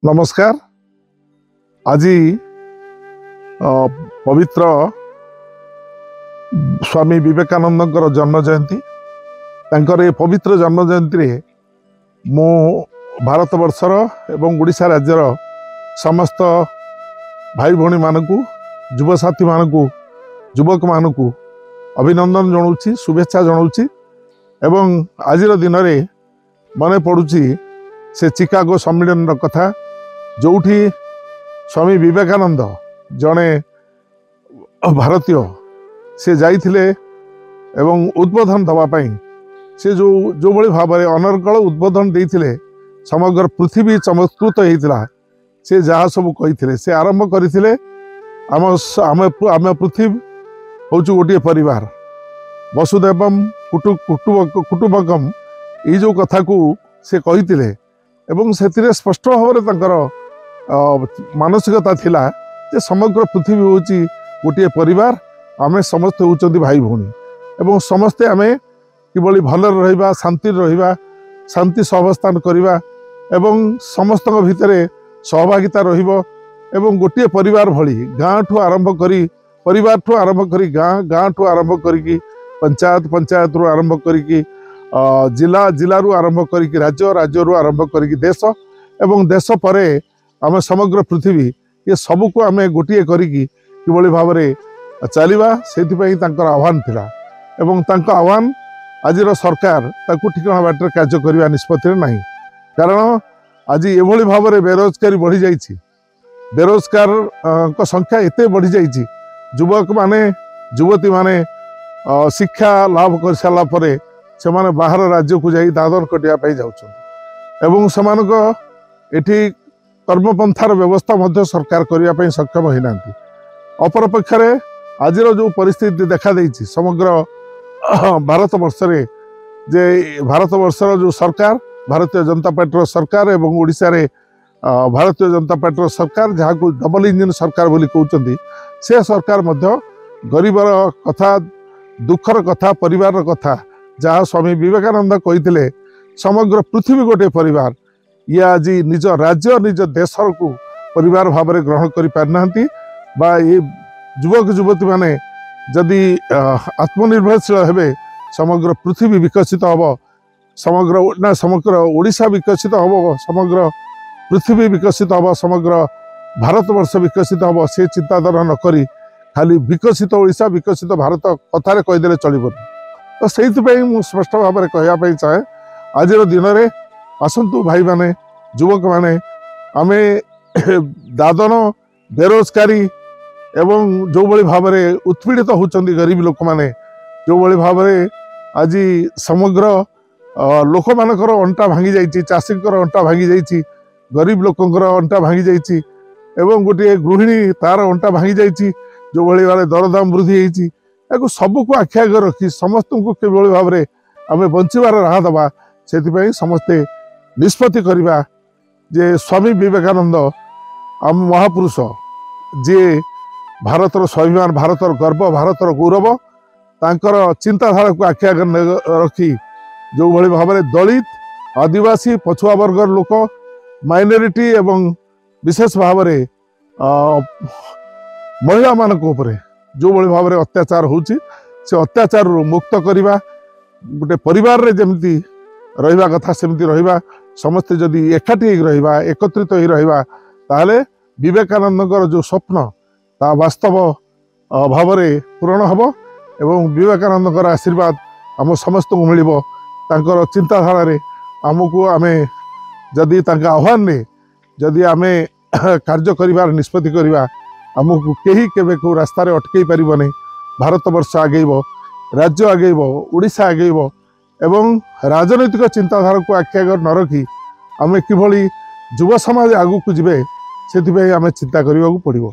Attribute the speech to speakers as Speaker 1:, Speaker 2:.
Speaker 1: ନମସ୍କାର। ଆଜି ପବିତ୍ର ସ୍ୱାମୀ ବିବେକାନନ୍ଦଙ୍କର ଜନ୍ମ ଜୟନ୍ତୀ। ତାଙ୍କର ଏ ପବିତ୍ର ଜନ୍ମ ଜୟନ୍ତୀରେ ମୁଁ ଭାରତବର୍ଷର ଏବଂ ଓଡ଼ିଶା ରାଜ୍ୟର ସମସ୍ତ ଭାଇ ଭଉଣୀମାନଙ୍କୁ, ଯୁବସାଥୀମାନଙ୍କୁ, ଯୁବକମାନଙ୍କୁ ଅଭିନନ୍ଦନ ଜଣାଉଛି, ଶୁଭେଚ୍ଛା ଜଣାଉଛି। ଏବଂ ଆଜିର ଦିନରେ ମନେ ପଡ଼ୁଛି ସେ ଚିକାଗୋ ସମ୍ମିଳନୀର କଥା, ଯେଉଁଠି ସ୍ୱାମୀ ବିବେକାନନ୍ଦ ଜଣେ ଭାରତୀୟ ସେ ଯାଇଥିଲେ ଏବଂ ଉଦ୍ବୋଧନ ଦେବା ପାଇଁ। ସେ ଯେଉଁଭଳି ଭାବରେ ଅନର୍ଗଳ ଉଦ୍ବୋଧନ ଦେଇଥିଲେ, ସମଗ୍ର ପୃଥିବୀ ଚମତ୍କୃତ ହେଇଥିଲା। ସେ ଯାହା ସବୁ କହିଥିଲେ, ସେ ଆରମ୍ଭ କରିଥିଲେ ଆମ ଆମେ ଆମେ ପୃଥିବୀ ହେଉଛି ଗୋଟିଏ ପରିବାର, ବସୁଦେବମ୍ କୁଟୁମ୍ବକମ୍, ଏଇ ଯେଉଁ କଥାକୁ ସେ କହିଥିଲେ। ଏବଂ ସେଥିରେ ସ୍ପଷ୍ଟ ଭାବରେ ତାଙ୍କର ମାନସିକତା ଥିଲା ଯେ ସମଗ୍ର ପୃଥିବୀ ହେଉଛି ଗୋଟିଏ ପରିବାର, ଆମେ ସମସ୍ତେ ହେଉଛନ୍ତି ଭାଇ ଭଉଣୀ ଏବଂ ସମସ୍ତେ ଆମେ କିଭଳି ଭଲରେ ରହିବା, ଶାନ୍ତିରେ ରହିବା, ଶାନ୍ତି ସହାବସ୍ଥାନ କରିବା ଏବଂ ସମସ୍ତଙ୍କ ଭିତରେ ସହଭାଗିତା ରହିବ ଏବଂ ଗୋଟିଏ ପରିବାର ଭଳି ଗାଁଠୁ ଆରମ୍ଭ କରି, ପରିବାରଠୁ ଆରମ୍ଭ କରି ଗାଁ, ଗାଁଠୁ ଆରମ୍ଭ କରିକି ପଞ୍ଚାୟତ, ପଞ୍ଚାୟତରୁ ଆରମ୍ଭ କରିକି ଜିଲ୍ଲା, ଜିଲ୍ଲାରୁ ଆରମ୍ଭ କରିକି ରାଜ୍ୟ, ରାଜ୍ୟରୁ ଆରମ୍ଭ କରିକି ଦେଶ ଏବଂ ଦେଶ ପରେ ଆମେ ସମଗ୍ର ପୃଥିବୀ, ଏ ସବୁକୁ ଆମେ ଗୋଟିଏ କରିକି କିଭଳି ଭାବରେ ଚାଲିବା, ସେଥିପାଇଁ ତାଙ୍କର ଆହ୍ୱାନ ଥିଲା। ଏବଂ ତାଙ୍କ ଆହ୍ୱାନ ଆଜିର ସରକାର ତାକୁ ଠିକଣା ବାଟରେ କାର୍ଯ୍ୟ କରିବା ନିଷ୍ପତ୍ତିରେ ନାହିଁ। କାରଣ ଆଜି ଏଭଳି ଭାବରେ ବେରୋଜଗାରୀ ବଢ଼ିଯାଇଛି, ବେରୋଜଗାରଙ୍କ ସଂଖ୍ୟା ଏତେ ବଢ଼ିଯାଇଛି, ଯୁବକମାନେ ଯୁବତୀମାନେ ଶିକ୍ଷା ଲାଭ କରିସାରିଲା ପରେ ସେମାନେ ବାହାର ରାଜ୍ୟକୁ ଯାଇ ଦାଦନ ଖଟିବା ପାଇଁ ଯାଉଛନ୍ତି ଏବଂ ସେମାନଙ୍କ ଏଠି କର୍ମପନ୍ଥାର ବ୍ୟବସ୍ଥା ମଧ୍ୟ ସରକାର କରିବା ପାଇଁ ସକ୍ଷମ ହୋଇନାହାନ୍ତି। ଅପରପକ୍ଷରେ ଆଜିର ଯେଉଁ ପରିସ୍ଥିତି ଦେଖାଦେଇଛି ସମଗ୍ର ଭାରତବର୍ଷରେ, ଯେ ଭାରତବର୍ଷର ଯେଉଁ ସରକାର, ଭାରତୀୟ ଜନତା ପାର୍ଟିର ସରକାର ଏବଂ ଓଡ଼ିଶାରେ ଭାରତୀୟ ଜନତା ପାର୍ଟିର ସରକାର, ଯାହାକୁ ଡବଲ ଇଞ୍ଜିନ୍ ସରକାର ବୋଲି କହୁଛନ୍ତି, ସେ ସରକାର ମଧ୍ୟ ଗରିବର କଥା, ଦୁଃଖର କଥା, ପରିବାରର କଥା, ଯାହା ସ୍ୱାମୀ ବିବେକାନନ୍ଦ କହିଥିଲେ ସମଗ୍ର ପୃଥିବୀ ଗୋଟିଏ ପରିବାର, ଇଏ ଆଜି ନିଜ ରାଜ୍ୟ ନିଜ ଦେଶକୁ ପରିବାର ଭାବରେ ଗ୍ରହଣ କରିପାରିନାହାନ୍ତି। ବା ଏ ଯୁବକ ଯୁବତୀମାନେ ଯଦି ଆତ୍ମନିର୍ଭରଶୀଳ ହେବେ, ସମଗ୍ର ପୃଥିବୀ ବିକଶିତ ହେବ, ସମଗ୍ର ନା ସମଗ୍ର ଓଡ଼ିଶା ବିକଶିତ ହେବ, ସମଗ୍ର ପୃଥିବୀ ବିକଶିତ ହେବ, ସମଗ୍ର ଭାରତବର୍ଷ ବିକଶିତ ହେବ, ସେ ଚିନ୍ତାଧାରା ନକରି ଖାଲି ବିକଶିତ ଓଡ଼ିଶା ବିକଶିତ ଭାରତ କଥାରେ କହିଦେଲେ ଚଳିବନି। ତ ସେଇଥିପାଇଁ ମୁଁ ସ୍ପଷ୍ଟ ଭାବରେ କହିବା ପାଇଁ ଚାହେଁ, ଆଜିର ଦିନରେ ଆସନ୍ତୁ ଭାଇମାନେ, ଯୁବକମାନେ, ଆମେ ଦାଦନ, ବେରୋଜଗାରୀ ଏବଂ ଯେଉଁଭଳି ଭାବରେ ଉତ୍ପୀଡ଼ିତ ହେଉଛନ୍ତି ଗରିବ ଲୋକମାନେ, ଯେଉଁଭଳି ଭାବରେ ଆଜି ସମଗ୍ର ଲୋକମାନଙ୍କର ଅଣ୍ଟା ଭାଙ୍ଗି ଯାଇଛି, ଚାଷୀଙ୍କର ଅଣ୍ଟା ଭାଙ୍ଗି ଯାଇଛି, ଗରିବ ଲୋକଙ୍କର ଅଣ୍ଟା ଭାଙ୍ଗି ଯାଇଛି ଏବଂ ଗୋଟିଏ ଗୃହିଣୀ ତାର ଅଣ୍ଟା ଭାଙ୍ଗି ଯାଇଛି, ଯେଉଁଭଳି ଭାବରେ ଦରଦାମ ବୃଦ୍ଧି ହେଇଛି, ଏହାକୁ ସବୁକୁ ଆଖି ଆଗରେ ରଖି ସମସ୍ତଙ୍କୁ କିଭଳି ଭାବରେ ଆମେ ବଞ୍ଚିବାର ରାହା ଦେବା, ସେଥିପାଇଁ ସମସ୍ତେ ନିଷ୍ପତ୍ତି କରିବା ଯେ ସ୍ୱାମୀ ବିବେକାନନ୍ଦ ଆମ ମହାପୁରୁଷ, ଯିଏ ଭାରତର ସ୍ୱାଭିମାନ, ଭାରତର ଗର୍ବ, ଭାରତର ଗୌରବ, ତାଙ୍କର ଚିନ୍ତାଧାରାକୁ ଆଖି ଆଗରେ ରଖି ଯେଉଁଭଳି ଭାବରେ ଦଳିତ, ଆଦିବାସୀ, ପଛୁଆ ବର୍ଗର ଲୋକ, ମାଇନରିଟି ଏବଂ ବିଶେଷ ଭାବରେ ମହିଳାମାନଙ୍କ ଉପରେ ଯେଉଁଭଳି ଭାବରେ ଅତ୍ୟାଚାର ହେଉଛି, ସେ ଅତ୍ୟାଚାରରୁ ମୁକ୍ତ କରିବା, ଗୋଟେ ପରିବାରରେ ଯେମିତି ରହିବା କଥା ସେମିତି ରହିବା, ସମସ୍ତେ ଯଦି ଏକାଠି ହେଇକି ରହିବା, ଏକତ୍ରିତ ହେଇ ରହିବା, ତାହେଲେ ବିବେକାନନ୍ଦଙ୍କର ଯେଉଁ ସ୍ୱପ୍ନ ତା ବାସ୍ତବ ଭାବରେ ପୂରଣ ହେବ ଏବଂ ବିବେକାନନ୍ଦଙ୍କର ଆଶୀର୍ବାଦ ଆମ ସମସ୍ତଙ୍କୁ ମିଳିବ। ତାଙ୍କର ଚିନ୍ତାଧାରାରେ ଆମକୁ, ଆମେ ଯଦି ତାଙ୍କ ଆହ୍ୱାନରେ ଯଦି ଆମେ କାର୍ଯ୍ୟ କରିବାର ନିଷ୍ପତ୍ତି କରିବା, ଆମକୁ କେହି କେବେ କେଉଁ ରାସ୍ତାରେ ଅଟକେଇ ପାରିବନି। ଭାରତବର୍ଷ ଆଗେଇବ, ରାଜ୍ୟ ଆଗେଇବ, ଓଡ଼ିଶା ଆଗେଇବ ଏବଂ ରାଜନୈତିକ ଚିନ୍ତାଧାରାକୁ ଆଖି ଆଗରେ ନ ରଖି ଆମେ କିଭଳି ଯୁବ ସମାଜ ଆଗକୁ ଯିବେ, ସେଥିପାଇଁ ଆମେ ଚିନ୍ତା କରିବାକୁ ପଡ଼ିବ।